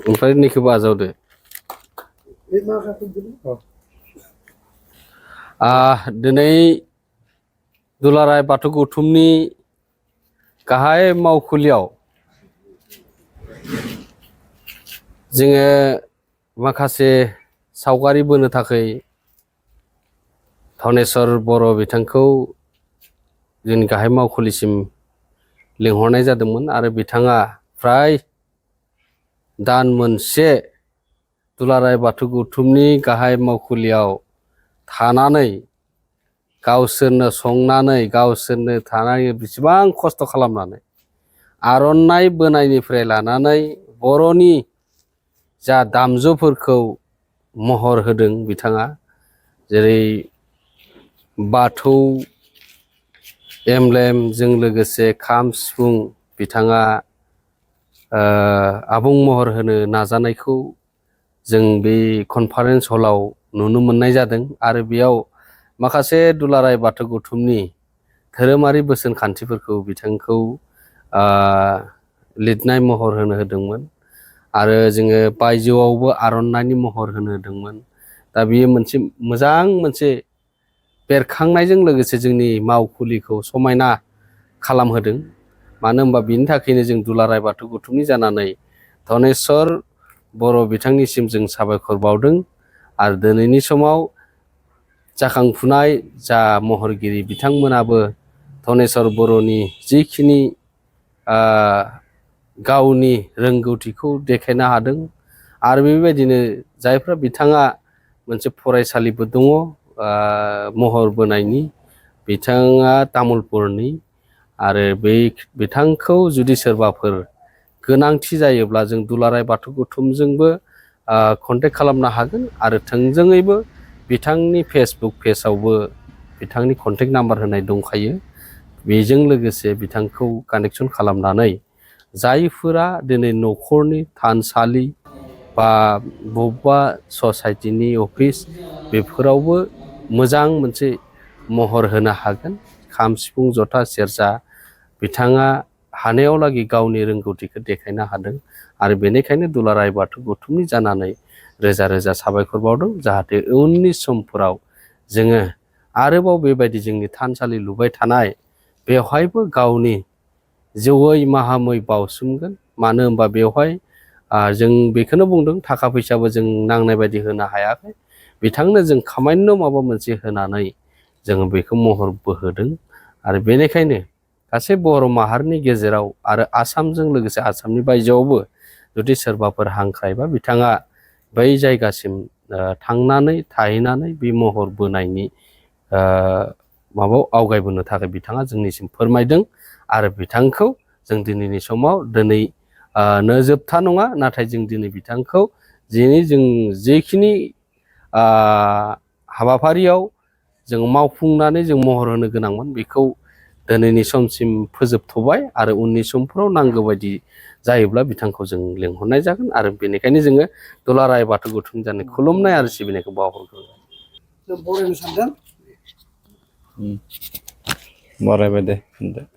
ओमफ्राय नैखौबो आजावदो। दिनै दुलाराय बाथौ गौथुमनि गाहाय मावखुलियाव जोङो माखासे सावगारि बोनो थाखाय धनेस्वर बर' बिथांखौ जोंनि गाहाय मावखुलिसिम लिंहरनाय जादोंमोन आरो बिथाङा फ्राय दान मोनसे दुलाराय बाथौ गौथुमनि गाहाय मावखुलियाव थानानै गावसोरनो संनानै गावसोरनो थानानै बेसेबां खस्थ' खालामनानै आर'नाइ बोनायनिफ्राय लानानै बर'नि जा दामजुफोरखौ महर होदों बिथाङा, जेरै बाथौ एमब्लेमजों लोगोसे खाम सिफुं बिथाङा आबुं महर होनो नाजानायखौ जों बे कनफारेन्स हलाव नुनो मोननाय जादों आरो बेयाव माखासे दुलाराय बाथौ गौथुमनि धोरोमारि बोसोन खान्थिफोरखौ बिथांखौ लिरनाय महर होनो होदोंमोन आरो जोङो बायजोआवबो आर'नाइनि महर होनो होदोंमोन। दा बेयो मोनसे मोजां मोनसे बेरखांनायजों लोगोसे जोंनि मावखुलिखौ समायना खालामहोदों। मानो होनबा बिनि थाखायनो जों दुलाराय बाथौ गौथुमनि जानानै धनेस्वर बर' बिथांनिसिम जों साबायखर बावदों आरो दिनैनि समाव जाखांफुनाय जा महरगिरि बिथांमोनाबो धनेस्वर बर'नि जिखिनि गावनि रोंगौथिखौ देखायनो हादों आरो बेबायदिनो जायफ्रा बिथाङा मोनसे फरायसालिबो दङ महर बोनायनि, बिथाङा तामुलपुरनि आरो बिथांखौ जुदि सोरबाफोर गोनांथि जायोब्ला जों दुलाराय बाथौ गौथुमजोंबो कन्टेक्ट खालामनो हागोन आरो थोंजोङैबो बिथांनि फेसबुक पेजआवबो बिथांनि कन्टेक्ट नाम्बार होनाय दंखायो। बेजों लोगोसे बिथांखौ कानेक्सन खालामनानै जायफोरा दिनै न'खरनि थानसालि बा बबेबा ससाइटिनि अफिस बेफोरावबो मोजां मोनसे महर होनो हागोन। खाम सिफुं जथा सेरजा बिथाङा हानायावलागै गावनि रोंगौथिखौ देखायनो हादों आरो बेनिखायनो दुलाराय बाथौ गौथुमनि जानानै रोजा रोजा साबायखर बावदों। जाहाथे उननि समफोराव जोङो आरोबाव बेबायदि जोंनि थानसालि लुबाय थानाय बेवहायबो गावनि जौयै माहामै बावसोमगोन। मानो होनबा बेवहाय जों बेखौनो बुंदों थाखा फैसाबो जों नांनाय बायदि होनो हायाखै, बिथांनो जों खामानिनो माबा मोनसे होनानै जोङो बेखौ महर बोहोदों आरो बेनिखायनो गासै बर' माहारिनि गेजेराव आरो आसामजों लोगोसे आसामनि बायजोआवबो जुदि सोरबाफोर हांख्रायबा बिथाङा बै जायगासिम थांनानै थाहैनानै बे महर बोनायनि माबायाव आवगायबोनो थाखाय बिथाङा जोंनिसिम फोरमायदों आरो बिथांखौ जों दिनैनि समाव जोबथा नङा, नाथाय जों दिनै बिथांखौ जों जेखिनि हाबाफारियाव जों मावफुंनानै जों महर होनो गोनांमोन बेखौ दिनैनि समसिम फोजोबथ'बाय आरो उननि समफोराव नांगौ बायदि जायोब्ला बिथांखौ जों लेंहरनाय जागोन आरो बेनिखायनो जोङो दुलाराय बाथौ गौथुमनि जानाय खुलुमनाय आरो सिबिनायखौ बावहरगोन। बरायनो सानदों। बरायबाय दे।